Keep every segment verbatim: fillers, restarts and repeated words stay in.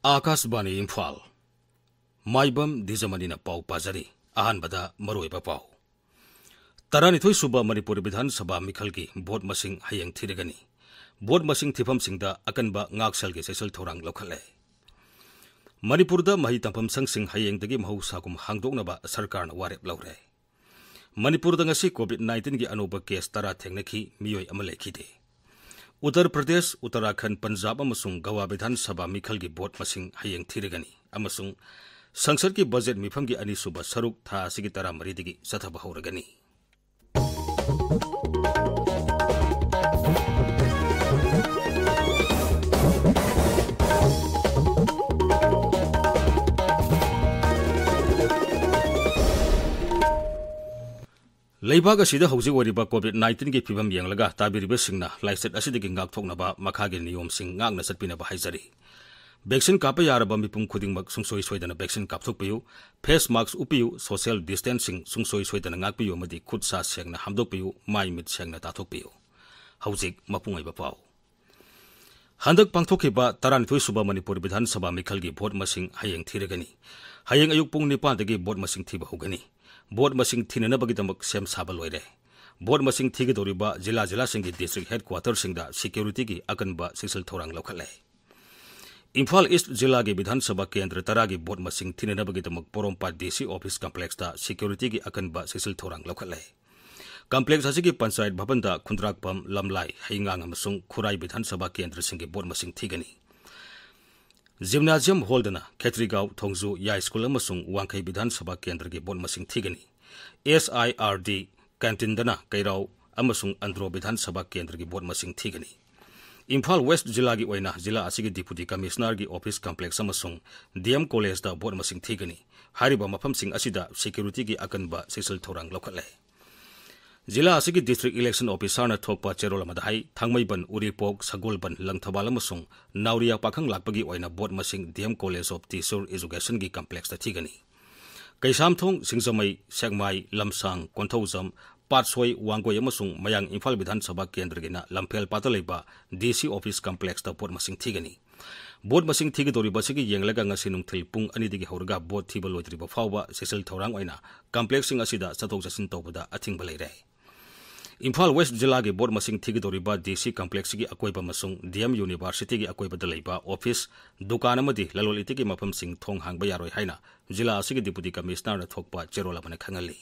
ꯑꯥꯀꯥꯁꯕꯥꯅꯤ ꯏꯝꯐꯥꯜ꯫ ꯃꯥꯏꯕꯝ ꯗꯤꯖꯃꯅꯤꯅ ꯄꯥꯎ ꯄꯥꯖꯔꯤ꯫ ꯑꯍꯥꯟꯕꯗ ꯃꯔꯨꯑꯣꯏꯕ ꯄꯥꯎ꯫ ꯇꯔꯥꯅꯤꯊꯣꯏ ꯁꯨꯕ ꯃꯅꯤꯄꯨꯔ ꯕꯤꯙꯥꯟ ꯁꯚꯥ ꯃꯤꯈꯜꯒꯤ ꯚꯣꯠ ꯃꯁꯤꯡ ꯍꯌꯦꯡ ꯊꯤꯔꯒꯅꯤ꯫ ꯚꯣꯠ ꯃꯁꯤꯡ ꯊꯤꯐꯝꯁꯤꯡꯗ ꯑꯀꯟꯕ ꯉꯥꯛꯁꯦꯜꯒꯤ ꯆꯦꯛꯁꯤꯜ ꯊꯧꯔꯥꯡ ꯂꯧꯈꯠꯂꯦ꯫ ꯃꯅꯤꯄꯨꯔꯗ ꯃꯍꯩ ꯇꯝꯐꯝ ꯁꯪꯁꯤꯡ ꯍꯌꯦꯡꯗꯒꯤ ꯃꯍꯧꯁꯥꯒꯨꯝ ꯍꯥꯡꯗꯣꯛꯅꯕ ꯁꯔꯀꯥꯔꯅ ꯋꯥꯔꯦꯞ ꯂꯧꯔꯦ꯫ ꯃꯅꯤꯄꯨꯔꯗ ꯉꯁꯤ COVID nineteenꯒꯤ ꯑꯅꯧꯕ case ꯇꯔꯥ ꯊꯦꯡꯅꯈꯤ, ꯃꯤꯑꯣꯏ ꯑꯃ ꯂꯩꯈꯤꯗꯦ꯫ ꯎꯠꯇꯔ ꯄ꯭ꯔꯗꯦꯁ, ꯎꯠꯇꯔꯥꯈꯟꯗ, ꯄꯟꯖꯥꯕ ꯑꯃꯁꯨꯡ ꯒꯋꯥ ꯕꯤꯙꯥꯟ ꯁꯚꯥ ꯃꯤꯈꯜꯒꯤ ꯚꯣꯠ ꯃꯁꯤꯡ ꯍꯌꯦꯡ ꯊꯤꯔꯒꯅꯤ ꯑꯃꯁꯨꯡ ꯁꯪꯁꯗꯀꯤ ꯕꯖꯦꯠ ꯃꯤꯐꯝꯒꯤ ꯑꯅꯤꯁꯨꯕ ꯁꯔꯨꯛ ꯊꯥ ꯑꯁꯤꯒꯤ ꯇꯔꯥꯃꯔꯤꯗꯒꯤ ꯆꯠꯊꯕ ꯍꯧꯔꯒꯅꯤ꯫ ꯂꯩꯕꯥꯛ ꯑꯁꯤꯗ ꯍꯧꯖꯤꯛ ꯑꯣꯏꯔꯤꯕ COVID nineteenꯒꯤ ꯐꯤꯕꯝ ꯌꯦꯡꯂꯒ ꯇꯥꯕꯤꯔꯤꯕꯁꯤꯡꯅ ꯂꯥꯏꯆꯠ ꯑꯁꯤꯗꯒꯤ ꯉꯥꯛꯊꯣꯛꯅꯕ ꯃꯈꯥꯒꯤ ꯅꯤꯌꯣꯝꯁꯤꯡ ꯉꯥꯛꯅ ꯆꯠꯄꯤꯅꯕ ꯍꯥꯏꯖꯔꯤ꯫ Vaccine ꯀꯥꯞꯄ ꯌꯥꯔꯕ ꯃꯤꯄꯨꯝ ꯈꯨꯗꯤꯡꯃꯛ ꯁꯨꯡꯁꯣꯏ ꯁꯣꯏꯗꯅ vaccine ꯀꯥꯞꯊꯣꯛꯄꯤꯌꯨ꯫ Face mask ꯎꯞꯄꯤꯌꯨ꯫ Social distancing ꯁꯨꯡꯁꯣꯏ ꯁꯣꯏꯗꯅ ꯉꯥꯛꯄꯤꯌꯨ ꯑꯃꯗꯤ ꯈꯨꯠ ꯁꯥ ꯁꯦꯡꯅ ꯍꯥꯝꯗꯣꯛꯄꯤꯌꯨ, ꯃꯥꯏ ꯃꯤꯠ ꯁꯦꯡꯅ ꯇꯥꯊꯣꯛꯄꯤꯌꯨ꯫ ꯍꯧꯖꯤꯛ ꯃꯄꯨꯡ ꯑꯣꯏꯕ ꯄꯥꯎ꯫ ꯍꯟꯗꯛ ꯄꯥꯡꯊꯣꯛꯈꯤꯕ ꯇꯔꯥꯅꯤꯊꯣꯏ ꯁꯨꯕ ꯃꯅꯤꯄꯨꯔ ꯕꯤꯙꯥꯟ ꯁꯚꯥ ꯃꯤꯈꯜꯒꯤ ꯚꯣꯠ ꯃꯁꯤꯡ ꯍꯌꯦꯡ ꯊꯤꯔꯒꯅꯤ꯫ ꯍꯌꯦꯡ ꯑꯌꯨꯛ ꯄꯨꯡ ꯅꯤꯄꯥꯟꯗꯒꯤ ꯚꯣꯠ ꯃꯁꯤꯡ ꯊꯤꯕ ꯍꯧꯒꯅꯤ꯫ ꯚꯣꯠ ꯃꯁꯤꯡ ꯊꯤꯅꯅꯕꯒꯤꯗꯃꯛ ꯁꯦꯝ ꯁꯥꯕ ꯂꯣꯏꯔꯦ꯫ ꯚꯣꯠ ꯃꯁꯤꯡ ꯊꯤꯒꯗꯧꯔꯤꯕ ꯖꯤꯂꯥ ꯖꯤꯂꯥꯁꯤꯡꯒꯤ district headquarterꯁꯤꯡꯗ securityꯒꯤ ꯑꯀꯟꯕ ꯆꯦꯛꯁꯤꯜ ꯊꯧꯔꯥꯡ ꯂꯧꯈꯠꯂꯦ꯫ ꯏꯝꯐꯥꯜ ꯏꯁ꯭ꯠ ꯖꯤꯂꯥꯒꯤ ꯕꯤꯙꯥꯟ ꯁꯚꯥ ꯀꯦꯟꯗ꯭ꯔ ꯇꯔꯥꯒꯤ ꯚꯣꯠ ꯃꯁꯤꯡ ꯊꯤꯅꯅꯕꯒꯤꯗꯃꯛ ꯄꯣꯔꯣꯝꯄꯥꯠ DC office complexꯇ securityꯒꯤ ꯑꯀꯟꯕ ꯆꯦꯛꯁꯤꯜ ꯊꯧꯔꯥꯡ ꯂꯧꯈꯠꯂꯦ꯫ Complex ꯑꯁꯤꯒꯤ ꯄꯟꯆꯥꯌꯠ ꯚꯕꯟꯗ ꯈꯨꯟꯗ꯭ꯔꯥꯛꯄꯝ, ꯂꯝꯂꯥꯏ, ꯍꯩꯉꯥꯡ ꯑꯃꯁꯨꯡ ꯈꯨꯔꯥꯏ ꯕꯤꯙꯥꯟ ꯁꯚꯥ ꯀꯦꯟꯗ꯭ꯔꯁꯤꯡꯒꯤ ꯚꯣꯠ ꯃꯁꯤꯡ ꯊꯤꯒꯅꯤ꯫ Gymnasium hallꯗꯅ ꯈꯦꯇ꯭ꯔꯤꯒꯥꯎ, ꯊꯣꯡꯖꯨ, ꯌꯥꯏꯁ꯭ꯀꯨꯜ ꯑꯃꯁꯨꯡ ꯋꯥꯡꯈꯩ ꯕꯤꯙꯥꯟ ꯁꯚꯥ ꯀꯦꯟꯗ꯭ꯔꯒꯤ ꯚꯣꯠ ꯃꯁꯤꯡ ꯊꯤꯒꯅꯤ꯫ SIRD canteenꯗꯅ ꯀꯩꯔꯥꯎ ꯑꯃꯁꯨꯡ ꯑꯟꯗ꯭ꯔꯣ ꯕꯤꯙꯥꯟ ꯁꯚꯥ ꯀꯦꯟꯗ꯭ꯔꯒꯤ ꯚꯣꯠ ꯃꯁꯤꯡ ꯊꯤꯒꯅꯤ꯫ ꯏꯝꯐꯥꯜ ꯋꯦꯁ꯭ꯠ ꯖꯤꯂꯥꯒꯤ ꯑꯣꯏꯅ ꯖꯤꯂꯥ ꯑꯁꯤꯒꯤ Deputy Commissionerꯒꯤ office complex ꯑꯃꯁꯨꯡ DM Collegeꯇ ꯚꯣꯠ ꯃꯁꯤꯡ ꯊꯤꯒꯅꯤ꯫ ꯍꯥꯏꯔꯤꯕ ꯃꯐꯝꯁꯤꯡ ꯑꯁꯤꯗ securityꯒꯤ ꯑꯀꯟꯕ ꯆꯦꯛꯁꯤꯜ ꯊꯧꯔꯥꯡ ꯂꯧꯈꯠꯂꯦ꯫ ꯖꯤꯂꯥ ꯑꯁꯤꯒꯤ District Election Officerꯅ ꯊꯣꯛꯄ ꯆꯦꯔꯣꯜ ꯑꯃꯗ ꯍꯥꯏ, ꯊꯥꯡꯃꯩꯕꯟ, ꯎꯔꯤꯄꯣꯛ, ꯁꯒꯣꯜꯕꯟ, ꯂꯪꯊꯕꯥꯜ ꯑꯃꯁꯨꯡ ꯅꯥꯎꯔꯤꯌꯥ ꯄꯥꯈꯪ ꯂꯥꯛꯄꯒꯤ ꯑꯣꯏꯅ ꯚꯣꯠ ꯃꯁꯤꯡ D M College of Thrissur Educationꯒꯤ complexꯇ ꯊꯤꯒꯅꯤ꯫ Keishamthong, ꯁꯤꯡꯖꯃꯩ, ꯁꯦꯛꯃꯥꯏ, ꯂꯝꯁꯥꯡ, ꯀꯣꯟꯊꯧꯖꯝ, ꯄꯥꯠꯁꯣꯏ, ꯋꯥꯡꯒꯣꯏ ꯑꯃꯁꯨꯡ ꯃꯌꯥꯡ ꯏꯝꯐꯥꯜ ꯕꯤꯙꯥꯟ ꯁꯚꯥ ꯀꯦꯟꯗ꯭ꯔꯒꯤꯅ ꯂꯝꯐꯦꯜ ꯄꯥꯠꯇ ꯂꯩꯕ D C Office Complexꯇ ꯚꯣꯠ ꯃꯁꯤꯡ ꯊꯤꯒꯅꯤ꯫ ꯚꯣꯠ ꯃꯁꯤꯡ ꯊꯤꯒꯗꯧꯔꯤꯕ ꯑꯁꯤꯒꯤ ꯌꯦꯡꯂꯒ ꯉꯁꯤ ꯅꯨꯡꯊꯤꯜ ꯄꯨꯡ ꯑꯅꯤꯗꯒꯤ ꯍꯧꯔꯒ ꯚꯣꯠ ꯊꯤꯕ ꯂꯣꯏꯗ꯭ꯔꯤꯕ ꯐꯥꯎꯕ ꯆꯦꯛꯁꯤꯜ ꯊꯧꯔꯥꯡ ꯑꯣꯏꯅ complexꯁꯤꯡ ꯑꯁꯤꯗ ꯆꯠꯊꯣꯛ ꯆꯠꯁꯤꯟ ꯇꯧꯕꯗ ꯑꯊꯤꯡꯕ ꯂꯩꯔꯦ꯫ ꯏꯝꯐꯥꯜ West ꯖꯤꯂꯥꯒꯤ ꯚꯣꯠ ꯃꯁꯤꯡ ꯊꯤꯒꯗꯧꯔꯤꯕ D C Complexꯁꯤꯒꯤ ꯑꯀꯣꯏꯕ ꯑꯃꯁꯨꯡ D M Universityꯒꯤ ꯑꯀꯣꯏꯕꯗ ꯂꯩꯕ office, ꯗꯨꯀꯥꯟ ꯑꯃꯗꯤ ꯂꯂꯣꯟ ꯏꯇꯤꯛꯀꯤ ꯃꯐꯝꯁꯤꯡ ꯊꯣꯡ ꯍꯥꯡꯕ ꯌꯥꯔꯣꯏ ꯍꯥꯏꯅ ꯖꯤꯂꯥ ꯑꯁꯤꯒꯤ Deputy Commissionerꯅ ꯊꯣꯛꯄ ꯆꯦꯔꯣꯜ ꯑꯃꯅ ꯈꯪꯍꯜꯂꯤ꯫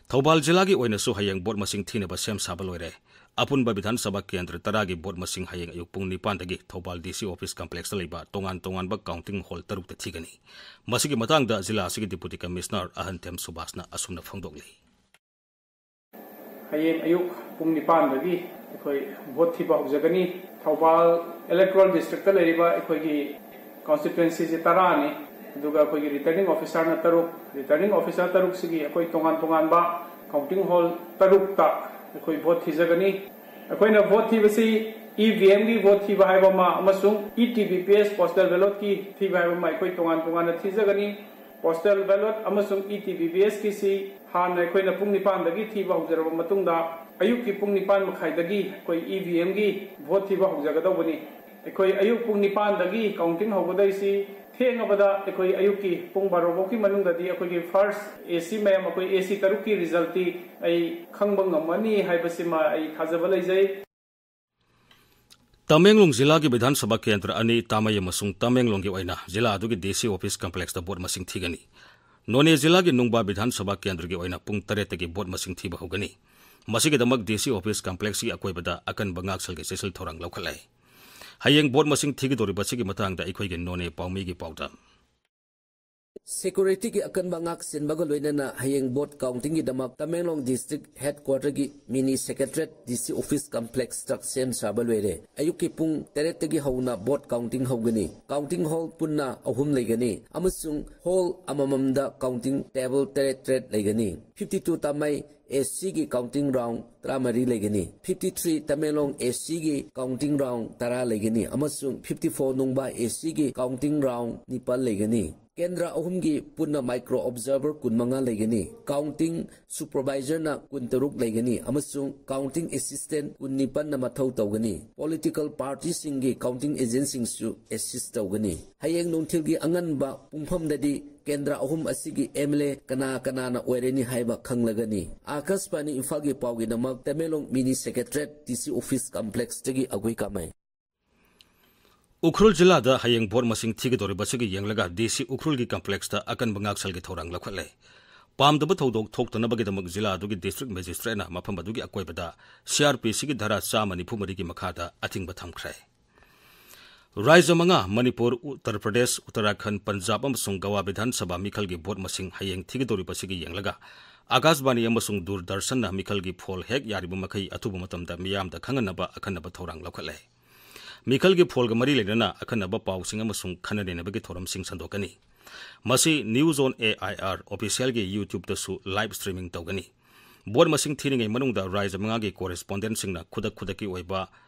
ꯊꯧꯕꯥꯜ ꯖꯤꯂꯥꯒꯤ ꯑꯣꯏꯅꯁꯨ ꯍꯌꯦꯡ ꯚꯣꯠ ꯃꯁꯤꯡ ꯊꯤꯅꯕ ꯁꯦꯝ ꯁꯥꯕ ꯂꯣꯏꯔꯦ꯫ ꯑꯄꯨꯟꯕ ꯕꯤꯙꯥꯟ ꯁꯚꯥ ꯀꯦꯟꯗ꯭ꯔ ꯇꯔꯥꯒꯤ ꯚꯣꯠ ꯃꯁꯤꯡ ꯍꯌꯦꯡ ꯑꯌꯨꯛ ꯄꯨꯡ ꯅꯤꯄꯥꯟꯗꯒꯤ ꯊꯧꯕꯥꯜ D C Office Complexꯇ ꯂꯩꯕ ꯇꯣꯉꯥꯟ ꯇꯣꯉꯥꯟꯕ counting hall ꯇꯔꯨꯛꯇ ꯊꯤꯒꯅꯤ꯫ ꯃꯁꯤꯒꯤ ꯃꯇꯥꯡꯗ ꯖꯤꯂꯥ ꯑꯁꯤꯒꯤ Deputy Commissioner ꯑꯍꯟꯊꯦꯝ ꯁꯨꯕꯥꯁꯅ ꯑꯁꯨꯝꯅ ꯐꯣꯡꯗꯣꯛꯂꯤ꯫ ꯍꯌꯦꯡ ꯑꯌꯨꯛ ꯄꯨꯡ ꯅꯤꯄꯥꯟꯗꯒꯤ ꯑꯩꯈꯣꯏ ꯚꯣꯠ ꯊꯤꯕ ꯍꯧꯖꯒꯅꯤ꯫ ꯊꯧꯕꯥꯜ Electoral Districtꯇ ꯂꯩꯔꯤꯕ ꯑꯩꯈꯣꯏꯒꯤ constituencyꯁꯦ ꯇꯔꯥꯅꯤ꯫ ꯑꯗꯨꯒ ꯑꯩꯈꯣꯏꯒꯤ Returning Officerꯅ ꯇꯔꯨꯛ, Returning Officer ꯇꯔꯨꯛꯁꯤꯒꯤ ꯑꯩꯈꯣꯏ ꯇꯣꯉꯥꯟ ꯇꯣꯉꯥꯟꯕ counting hall ꯇꯔꯨꯛꯇ ꯑꯩꯈꯣꯏ ꯚꯣꯠ ꯊꯤꯖꯒꯅꯤ꯫ ꯑꯩꯈꯣꯏꯅ ꯚꯣꯠ ꯊꯤꯕꯁꯤ EVMꯒꯤ ꯚꯣꯠ ꯊꯤꯕ ꯍꯥꯏꯕ ꯑꯃ ꯑꯃꯁꯨꯡ ETVPS, postal ballotꯀꯤ ꯊꯤꯕ ꯍꯥꯏꯕ ꯑꯃ ꯑꯩꯈꯣꯏ ꯇꯣꯉꯥꯟ ꯇꯣꯉꯥꯟꯅ ꯊꯤꯖꯒꯅꯤ꯫ Postal ballot ꯑꯃꯁꯨꯡ ETVPSꯀꯤꯁꯤ ꯍꯥꯟꯅ ꯑꯩꯈꯣꯏꯅ ꯄꯨꯡ ꯅꯤꯄꯥꯟꯗꯒꯤ ꯊꯤꯕ ꯍꯧꯖꯔꯕ ꯃꯇꯨꯡꯗ, ꯑꯌꯨꯛꯀꯤ ꯄꯨꯡ ꯅꯤꯄꯥꯟ ꯃꯈꯥꯏꯗꯒꯤ ꯑꯩꯈꯣꯏ EVMꯒꯤ ꯚꯣꯠ ꯊꯤꯕ ꯍꯧꯖꯒꯗꯧꯕꯅꯤ꯫ ꯑꯩꯈꯣꯏ ꯑꯌꯨꯛ ꯄꯨꯡ ꯅꯤꯄꯥꯟꯗꯒꯤ counting ꯍꯧꯒꯗꯣꯏꯁꯤ, ꯊꯦꯡꯉꯕꯗ ꯑꯩꯈꯣꯏ ꯑꯌꯨꯛꯀꯤ ꯄꯨꯡ ꯕꯥꯔꯣ ꯐꯥꯎꯒꯤ ꯃꯅꯨꯡꯗꯗꯤ ꯑꯩꯈꯣꯏꯒꯤ first AC ꯃꯌꯥꯝ, ꯑꯩꯈꯣꯏ AC ꯇꯔꯨꯛꯀꯤ resultꯇꯤ ꯑꯩ ꯈꯪꯕ ꯉꯝꯃꯅꯤ ꯍꯥꯏꯕꯁꯤꯃ ꯑꯩ ꯊꯥꯖꯕ ꯂꯩꯖꯩ꯫ ꯇꯃꯦꯡꯂꯣꯡ ꯖꯤꯂꯥꯒꯤ ꯕꯤꯙꯥꯟ ꯁꯚꯥ ꯀꯦꯟꯗ꯭ꯔ ꯑꯅꯤ, ꯇꯥꯃꯩ ꯑꯃꯁꯨꯡ ꯇꯃꯦꯡꯂꯣꯡꯒꯤ ꯑꯣꯏꯅ ꯖꯤꯂꯥ ꯑꯗꯨꯒꯤ DC office complexꯇ ꯚꯣꯠ ꯃꯁꯤꯡ ꯊꯤꯒꯅꯤ꯫ ꯅꯣꯅꯦ ꯖꯤꯂꯥꯒꯤ ꯅꯨꯡꯕꯥ ꯕꯤꯙꯥꯟ ꯁꯚꯥ ꯀꯦꯟꯗ꯭ꯔꯒꯤ ꯑꯣꯏꯅ ꯄꯨꯡ ꯇꯔꯦꯠꯇꯒꯤ ꯚꯣꯠ ꯃꯁꯤꯡ ꯊꯤꯕ ꯍꯧꯒꯅꯤ꯫ ꯃꯁꯤꯒꯤꯗꯃꯛ DC office complexꯀꯤ ꯑꯀꯣꯏꯕꯗ ꯑꯀꯟꯕ ꯉꯥꯛꯁꯦꯜꯒꯤ ꯆꯦꯛꯁꯤꯜ ꯊꯧꯔꯥꯡ ꯂꯧꯈꯠꯂꯦ꯫ ꯍꯌꯦꯡ ꯚꯣꯠ ꯃꯁꯤꯡ ꯊꯤꯒꯗꯧꯔꯤꯕꯁꯤꯒꯤ ꯃꯇꯥꯡꯗ ꯑꯩꯈꯣꯏꯒꯤ ꯅꯣꯅꯦ ꯄꯥꯎꯃꯤꯒꯤ ꯄꯥꯎꯗꯝ꯫ Securityꯒꯤ ꯑꯀꯟꯕ ꯉꯥꯛ ꯁꯦꯟꯕꯒ ꯂꯣꯏꯅꯅ ꯍꯌꯦꯡ ꯚꯣꯠ countingꯒꯤꯗꯃꯛ ꯇꯃꯦꯡꯂꯣꯡ District Headquarterꯒꯤ mini secretariat DC office complexꯇ ꯁꯦꯝ ꯁꯥꯕ ꯂꯣꯏꯔꯦ꯫ ꯑꯌꯨꯛꯀꯤ ꯄꯨꯡ ꯇꯔꯦꯠꯇꯒꯤ ꯍꯧꯅ ꯚꯣꯠ counting ꯍꯧꯒꯅꯤ꯫ Counting hall ꯄꯨꯟꯅ ꯑꯍꯨꯝ ꯂꯩꯒꯅꯤ ꯑꯃꯁꯨꯡ hall ꯑꯃꯃꯝꯗ counting table ꯇꯔꯦꯠ ꯇꯔꯦꯠ ꯂꯩꯒꯅꯤ꯫ Fifty-two ꯇꯥꯃꯩ ꯑꯦꯁ ꯁꯤꯒꯤ counting round ꯇꯔꯥꯃꯔꯤ ꯂꯩꯒꯅꯤ꯫ Fifty three ꯇꯃꯦꯡꯂꯣꯡ ꯑꯦꯁ ꯁꯤꯒꯤ counting round ꯇꯔꯥ ꯂꯩꯒꯅꯤ ꯑꯃꯁꯨꯡ fifty four ꯅꯨꯡꯕꯥ ꯑꯦꯁ ꯁꯤꯒꯤ counting round ꯅꯤꯄꯥꯜ ꯂꯩꯒꯅꯤ꯫ ꯀꯦꯟꯗ꯭ꯔ ꯑꯍꯨꯝꯒꯤ ꯄꯨꯟꯅ micro observer ꯀꯨꯟꯃꯉꯥ ꯂꯩꯒꯅꯤ꯫ Counting supervisorꯅ ꯀꯨꯟꯇꯔꯨꯛ ꯂꯩꯒꯅꯤ ꯑꯃꯁꯨꯡ counting assistant ꯀꯨꯟꯅꯤꯄꯥꯜꯅ ꯃꯊꯧ ꯇꯧꯒꯅꯤ꯫ Political partyꯁꯤꯡꯒꯤ counting agentꯁꯤꯡꯁꯨ assist ꯇꯧꯒꯅꯤ꯫ ꯍꯌꯦꯡ ꯅꯨꯡꯊꯤꯜꯒꯤ ꯑꯉꯟꯕ ꯄꯨꯡꯐꯝꯗꯗꯤ ꯀꯦꯟꯗ꯭ꯔ ꯑꯍꯨꯝ ꯑꯁꯤꯒꯤ ꯑꯦꯝ ꯑꯦꯜ ꯑꯦ ꯀꯅꯥ ꯀꯅꯥꯅ ꯑꯣꯏꯔꯅꯤ ꯍꯥꯏꯕ ꯈꯪꯂꯒꯅꯤ꯫ ꯑꯥꯀꯥꯁꯕꯥꯅꯤ ꯏꯝꯐꯥꯜꯒꯤ ꯄꯥꯎꯒꯤꯗꯃꯛ ꯇꯃꯦꯡꯂꯣꯡ mini secretariat ꯗꯤ ꯁꯤ office complexꯇꯒꯤ ꯑꯒꯨꯏ ꯀꯥꯃꯩ꯫ ꯎꯈ꯭ꯔꯨꯜ ꯖꯤꯂꯥꯗ ꯍꯌꯦꯡ ꯚꯣꯠ ꯃꯁꯤꯡ ꯊꯤꯒꯗꯧꯔꯤꯕ ꯑꯁꯤꯒꯤ ꯌꯦꯡꯂꯒ ꯗꯤ ꯁꯤ ꯎꯈ꯭ꯔꯨꯜꯒꯤ complexꯇ ꯑꯀꯟꯕ ꯉꯥꯛꯁꯦꯜꯒꯤ ꯊꯧꯔꯥꯡ ꯂꯧꯈꯠꯂꯦ꯫ ꯄꯥꯝꯗꯕ ꯊꯧꯗꯣꯛ ꯊꯣꯛꯇꯅꯕꯒꯤꯗꯃꯛ ꯖꯤꯂꯥ ꯑꯗꯨꯒꯤ district magistrateꯅ ꯃꯐꯝ ꯑꯗꯨꯒꯤ ꯑꯀꯣꯏꯕꯗ ꯁꯤ ꯑꯥꯔ ꯄꯤ ꯁꯤꯒꯤ ꯙꯥꯔꯥ ꯆꯥꯝꯃ ꯅꯤꯐꯨ ꯃꯔꯤꯒꯤ ꯃꯈꯥꯗ ꯑꯊꯤꯡꯕ ꯊꯝꯈ꯭ꯔꯦ꯫ ꯔꯥꯖ꯭ꯌ ꯃꯉꯥ, ꯃꯅꯤꯄꯨꯔ, ꯎꯠꯇꯔ ꯄ꯭ꯔꯗꯦꯁ, ꯎꯠꯇꯔꯥꯈꯟꯗ, ꯄꯟꯖꯥꯕ ꯑꯃꯁꯨꯡ ꯒꯋꯥ ꯕꯤꯙꯥꯟ ꯁꯚꯥ ꯃꯤꯈꯜꯒꯤ ꯚꯣꯠ ꯃꯁꯤꯡ ꯍꯌꯦꯡ ꯊꯤꯒꯗꯧꯔꯤꯕ ꯑꯁꯤꯒꯤ ꯌꯦꯡꯂꯒ ꯑꯥꯀꯥꯁꯕꯥꯅꯤ ꯑꯃꯁꯨꯡ ꯗꯨꯔꯗꯔꯁꯟꯅ ꯃꯤꯈꯜꯒꯤ ꯐꯣꯜ ꯍꯦꯛ ꯌꯥꯔꯤꯕ ꯃꯈꯩ ꯑꯊꯨꯕ ꯃꯇꯝꯗ ꯃꯤꯌꯥꯝꯗ ꯈꯪꯍꯟꯅꯕ ꯑꯈꯟꯅꯕ ꯊꯧꯔꯥꯡ ꯂꯧꯈꯠꯂꯦ꯫ ꯃꯤꯈꯜꯒꯤ ꯐꯣꯜꯒ ꯃꯔꯤ ꯂꯩꯅꯅ ꯑꯈꯟꯅꯕ ꯄꯥꯎꯁꯤꯡ ꯑꯃꯁꯨꯡ ꯈꯟꯅ ꯅꯩꯅꯕꯒꯤ ꯊꯧꯔꯝꯁꯤꯡ ꯁꯟꯗꯣꯛꯀꯅꯤ꯫ ꯃꯁꯤ News on A I R officialꯒꯤ YouTubeꯇꯁꯨ live streaming ꯇꯧꯒꯅꯤ꯫ ꯚꯣꯠ ꯃꯁꯤꯡ ꯊꯤꯔꯤꯉꯩ ꯃꯅꯨꯡꯗ ꯔꯥꯖ꯭ꯌ ꯃꯉꯥꯒꯤ correspondentꯁꯤꯡꯅ ꯈꯨꯗꯛ ꯈꯨꯗꯛꯀꯤ ꯑꯣꯏꯕ